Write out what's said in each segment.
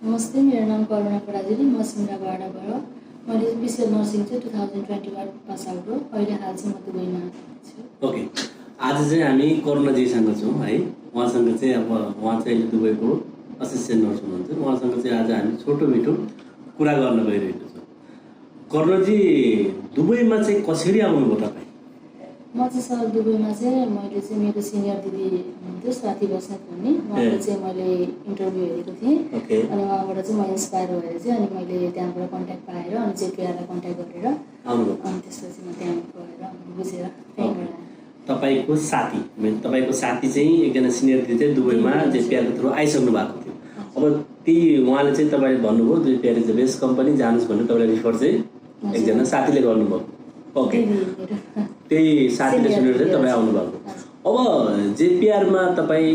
नमस्ते, मेरो नाम करुणा पराजुली, म सिमराबाडाबाट। मैले बिसिएल नर्सिङ चाहिँ 2021 पास आउट हो। अहिले हाल चाहिँ म दुबईमा छु। ओके, आज चाहिँ हामी करुणाजीसँग छौँ है। उहाँसँग चाहिँ अब उहाँ चाहिँ अहिले दुबईको असिस्टेन्ट नर्स हुनुहुन्छ। उहाँसँग चाहिँ आज हामी छोटो मिठो कुरा गर्न गइरहेको छौँ। करुणाजी, दुबईमा चाहिँ कसरी आउनुभयो तपाईँ? म चाहिँ सर दुबईमा चाहिँ मैले चाहिँ मेरो सिनियर दिदी हुनुहुन्थ्यो स्वाति बस्नेत भन्ने, उहाँको चाहिँ मैले इन्टरभ्यू हेरेको थिएँ। अनि उहाँबाट चाहिँ म इन्सपायर भएर चाहिँ अनि मैले त्यहाँबाट कन्ट्याक्ट पाएर अनि जेपिआरलाई कन्ट्याक्ट गरेर अनि त्यसपछि म त्यहाँ गएर बुझेर त्यहीँबाट। तपाईँको साथी चाहिँ एकजना सिनियर दिदी चाहिँ दुबईमा जेपिआरको थ्रु आइसक्नु भएको थियो। अब त्यही उहाँले चाहिँ तपाईँले भन्नुभयो जेपिआर इज द बेस्ट कम्पनी, जानुहोस् भनेर तपाईँलाई रिफर चाहिँ एकजना साथीले गर्नुभयो। ओके, त्यही साथीले सुनेर चाहिँ तपाईँ आउनुभएको। अब जेपिआरमा तपाईँ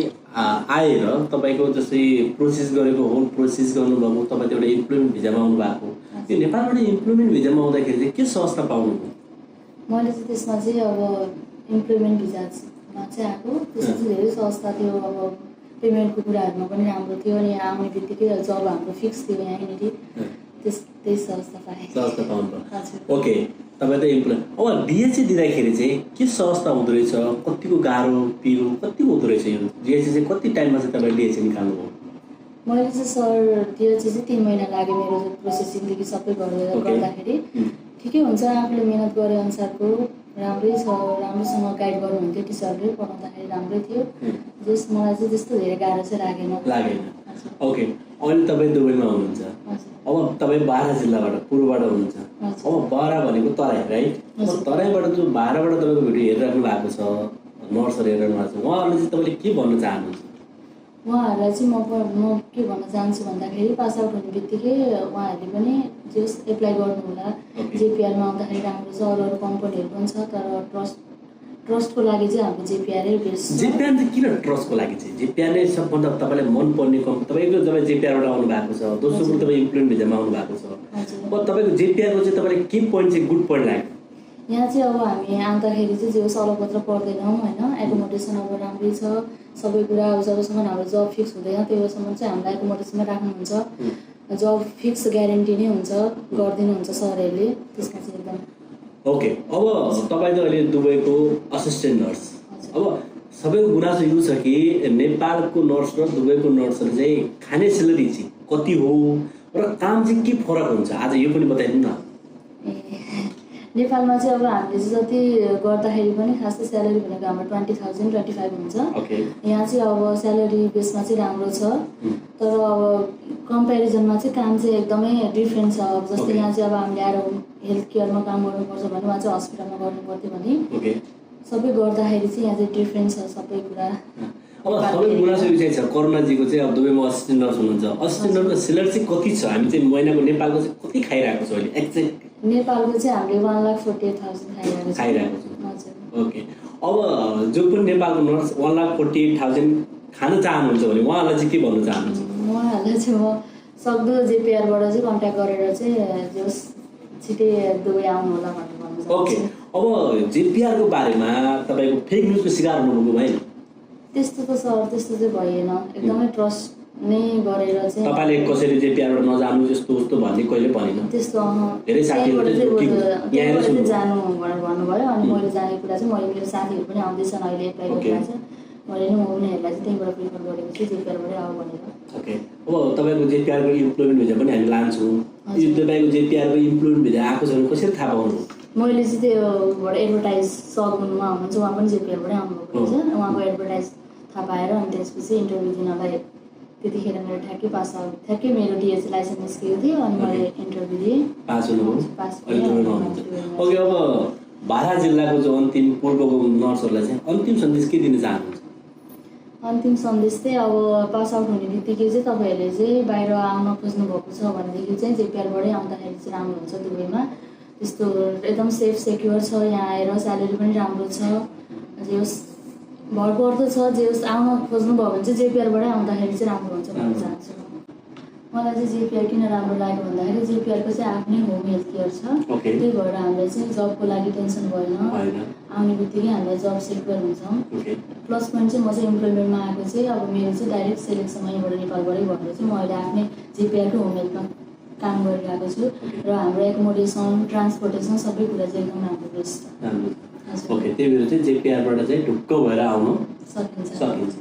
आएर तपाईँको जस्तै प्रोसेस गरेको होल प्रोसेस गर्नुभएको, तपाईँ एउटा इम्प्लोइमेन्ट भिजामा आउनुभएको। त्यो नेपालबाट इम्प्लोइमेन्ट भिजामा आउँदाखेरि चाहिँ के संस्था पाउनुभयो? मैले चाहिँ त्यसमा चाहिँ अब इम्प्लोइमेन्ट भिजामा चाहिँ आएको। त्यसमा चाहिँ धेरै संस्था थियो। अब पेमेन्टको कुराहरूमा पनि राम्रो थियो अनि आउने बित्तिकै जब हाम्रो फिक्स थियो यहाँनिर, त्यही संस्था पाएँ। संस्था पाउनुभयो। ओके, तपाईँ त इम्प्लोइ। अब डिएचए दिँदाखेरि चाहिँ के संस्था हुँदो रहेछ? कतिको गाह्रो पिरो कतिको हुँदो रहेछ? यो डिएचए चाहिँ कति टाइममा चाहिँ तपाईँ डिएचए निकाल्नुभयो? मैले चाहिँ सर डिएचए चाहिँ 3 महिना लाग्यो मेरो प्रोसेसिङदेखि सबै गरेर गर्दाखेरि। ठिकै हुन्छ, आफूले मिहिनेत गरे अनुसारको राम्रै छ। राम्रोसँग गाइड गर्नुहुन्थ्यो टिचरले, पढाउँदाखेरि राम्रै थियो। मलाई चाहिँ त्यस्तो धेरै गाह्रो चाहिँ लागेन। ओके, अहिले तपाईँ दुबईमा हुनुहुन्छ। अब तपाईँ बारा जिल्लाबाट पूर्वबाट हुनुहुन्छ। अब बारा भनेको तराई राइट? अब तराईबाट जो बाराबाट तपाईँको भिडियो हेरिराख्नु भएको छ, नर्सहरू हेरिरहनु भएको छ, उहाँहरूले चाहिँ तपाईँले के भन्न चाहनुहुन्छ? उहाँहरूलाई चाहिँ म के भन्न चाहन्छु भन्दाखेरि पास आउट हुने बित्तिकै उहाँहरूले पनि जस एप्लाई गर्नु होला। जेपिआरमा आउँदाखेरि राम्रो छ। अरू कम्पनीहरू पनि छ, तर ट्रस्टको लागि चाहिँ हाम्रो जेपिआरै बेस्ट। जेपिआर चाहिँ किन ट्रस्टको लागि चाहिँ? जेपिआर नै सबभन्दा तपाईँलाई मनपर्ने कम्पनी। तपाईँको जब जेपिआरबाट आउनु भएको छ, दोस्रो कुरो तपाईँ इम्प्लोइमेन्ट भिजामा आउनु भएको छ। अब तपाईँको जेपिआरको चाहिँ तपाईँलाई के पोइन्ट चाहिँ गुड पोइन्ट लाग्यो? यहाँ चाहिँ अब हामी आउँदाखेरि चाहिँ जे अलपत्र पर्दैनौँ होइन। एकोमोडेसन अब राम्रै छ, सबै कुरा। अब जबसम्म हाम्रो जब फिक्स हुँदैन त्यबसम्म चाहिँ हामीलाई एकोमोडेसनमै राख्नुहुन्छ। जब फिक्स ग्यारेन्टी नै हुन्छ, गरिदिनुहुन्छ सरहरूले। त्यसमा चाहिँ एकदम ओके। अब तपाईँ त अहिले दुबईको असिस्टेन्ट नर्स। अब सबैको गुनासो यो छ कि नेपालको नर्स र दुबईको नर्सहरू चाहिँ खाने सेलेरी चाहिँ कति हो र काम चाहिँ के फरक हुन्छ? आज यो पनि बताइदिनु न। नेपालमा चाहिँ अब हामीले चाहिँ जति गर्दाखेरि पनि खासै स्यालेरी भनेको हाम्रो 20,000 25 हुन्छ। यहाँ चाहिँ अब स्यालेरी बेसमा चाहिँ राम्रो छ, तर अब कम्पेरिजनमा चाहिँ काम चाहिँ एकदमै डिफ्रेन्ट छ। अब जस्तै यहाँ चाहिँ अब हामीले आएर हेल्थ केयरमा काम गर्नुपर्छ भने उहाँ चाहिँ हस्पिटलमा गर्नुपर्थ्यो भने सबै गर्दाखेरि चाहिँ यहाँ चाहिँ डिफ्रेन्ट छ सबै कुरा। अब सबै गुनासो विषय छ। करुणाजीको चाहिँ अब दुबईमा असिस्टेन्ट नर्स हुनुहुन्छ। असिस्टेन्ट नर्सको स्यालेरी चाहिँ कति छ? हामी चाहिँ महिनाको नेपालको चाहिँ कति खाइरहेको छ अहिले एक्ज्याक्ट? नेपालको चाहिँ हामीले 1,48,000 खाइरहेको छौँ। ओके, अब जो पनि नेपालको नर्स 1,48,000 खान चाहनुहुन्छ भने उहाँहरूलाई चाहिँ के भन्न चाहनुहुन्छ? उहाँहरूलाई चाहिँ म सक्दो जेपिआरबाट चाहिँ कन्ट्याक्ट गरेर चाहिँ जस छिटै दुबई आउनु होला भनेर भन्न चाहन्छु। ओके, अब जेपिआरको बारेमा तपाईँको फेक न्युजको शिकार हुनुभएको भएन? त्यस्तो त सर त्यस्तो चाहिँ भएन। एकदमै ट्रस्ट नै गरेर चाहिँ तपाईँले कसरी जेपिआरबाट नजानु त्यस्तो उस्तो भन्ने कहिले भनेन? त्यस्तो धेरै साथीहरूले जानु भनेर भन्नुभयो। अनि मैले जाने कुरा चाहिँ मैले मेरो साथीहरू पनि आउँदैछन् अहिले एप्लाई गरिरहेको छ। मैले नि उनीहरूलाई चाहिँ त्यहीँबाट प्रिफर गरेको छु जेपिआरबाटै आऊ भनेर। ओके, अब तपाईँको जेपिआरको इम्प्लोइमेन्ट भिजा पनि हामी लान्छौँ। यो तपाईँको जेपिआरको इम्प्लोइमेन्ट भिजा आएको छ भने कसरी थाहा पाउनु? मैले चाहिँ त्योबाट एडभर्टाइज सगुनमा हुनुहुन्छ, उहाँ पनि जेपिआरबाटै आउनुभएको रहेछ। उहाँको एडभर्टाइज थाहा पाएर अनि त्यसपछि इन्टरभ्यू दिनलाई त्यतिखेर मेरो ठ्याक्कै मेरो डिएचए लाइसेन्स निस्केको थियो। अनि मैले इन्टरभ्यू दिएँ, पास हुनुभयो। ओके, अब बारा जिल्लाको जो अन्तिम पूर्वको नर्सहरूलाई चाहिँ अन्तिम सन्देश के दिन चाहनुहुन्छ? अन्तिम सन्देश चाहिँ अब पास आउट हुने बित्तिकै चाहिँ तपाईँहरूले चाहिँ बाहिर आउन खोज्नु भएको छ भनेदेखि चाहिँ जेपिआरबाटै आउँदाखेरि चाहिँ राम्रो हुन्छ। दुबईमा त्यस्तो एकदम सेफ सेक्योर छ। यहाँ आएर स्यालेरी पनि राम्रो छ। जे होस् भरपर्दो छ। जे होस् आउन खोज्नुभयो भने चाहिँ जेपिआरबाटै आउँदाखेरि चाहिँ राम्रो हुन्छ भन्न चाहन्छु। मलाई चाहिँ जेपिआर किन राम्रो लाग्यो भन्दाखेरि जेपिआरको चाहिँ आफ्नै होम हेल्थ केयर छ। त्यही भएर हामीलाई चाहिँ जबको लागि टेन्सन भएन। आउने बित्तिकै हामीलाई जब सेक्युर हुन्छ। ओके प्लस पोइन्ट चाहिँ म चाहिँ इम्प्लोइमेन्टमा आएको चाहिँ अब मेरो चाहिँ डाइरेक्ट सेलेक्सन यहीँबाट नेपालबाटै भएर चाहिँ म अहिले आफ्नै जेपिआरको होम हेल्थमा काम गरिरहेको छु र हाम्रो एकोमोडेसन ट्रान्सपोर्टेसन सबै कुरा चाहिँ एकदम राम्रो बेस्ट छ। राम्रो। ओके त्यही भएर चाहिँ जेपिआरबाट चाहिँ ढुक्क भएर आउन सकिन्छ। सकिन्छ।